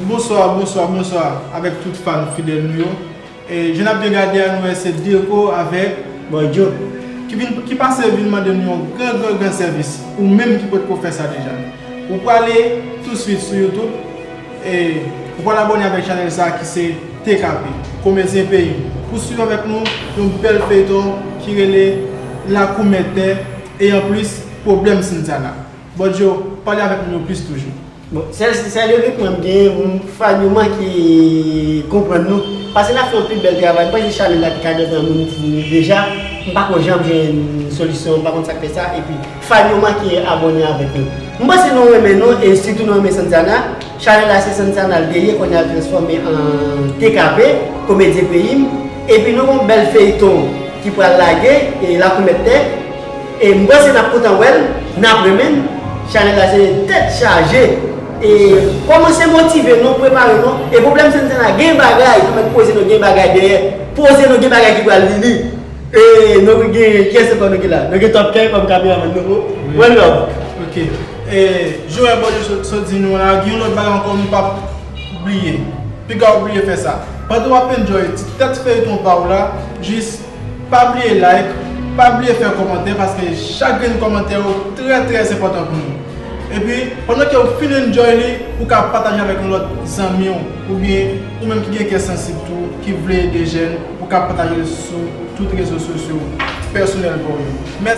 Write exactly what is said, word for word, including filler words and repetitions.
Bonswa, bonswa, bonswa avèk tout fan fidèl nou yo. E, jan n ap byen gade a, nou wè se Deco avèk Boy Joe ki vin, ki pase vin mande nou yon gran, gran, gran sèvis. Ou menm ki potko fè sa deja, ou prale touswit sou YouTube e ou pral abòne avèk chanèl sa ki se T K P, Komedyen Peyi m, pou swiv avèk nou yon bèl feyton ki rele Lakou Mèt Tè e anplis Pwoblèm Santana. Boy Joe, pale avèk nou plis toujou. Bon, sèl, sèl regretman m genyen, moun fan yo manke konprann nou. Paske n ap fè yon pi bèl travay. M panse chanèl la te ka gentan monetize nou deja. M pa konn jan m jwenn solisyon, m pa konn sa k fè sa. Epi, fan yo manke abòne avèk nou. M panse nou renmen nou, e sitou nou renmen Santana. Chanèl la se Santana l te ye, kounye a l transfòme an T K P, Komedyen Peyi m. Epi nou gon bèl feyton ki pral lage, e Lakou Mèt Tè. E m panse n ap kontan wè l, n ap renmen l. Chanèl la se tèt chaje. E kòmanse motive nou, prepare nou. E Pwoblèm Santana gen bagay, nou mèt poze nou gen bagay dèyè. Poze nou gen bagay ki pral vini. E nou gen, kiyès ankò nou gen la? Nou gen Top K kòm kameramann nou. Wi. One love. Ok. E, jan Boy Joe sot, sot di nou la, gen yon lòt bagay ankò nou p ap bliye. Piga w bliye fè sa. Pandan w ap enjoy ti tèt feyton pa w la, jis pa bliye like, pa bliye fè kòmantè, paske chak grenn kòmantè yo trè, trè enpòtan pou nou. Epi, pandan ke w fin enjoy li, ou ka pataje avèk yon lòt zanmi w, oubyen ou menm ki gen kè sansib tou, ki vle ede jèn, ou ka pataje l sou tout rezo sosyo pèsonèl pa w yo. Mèsi.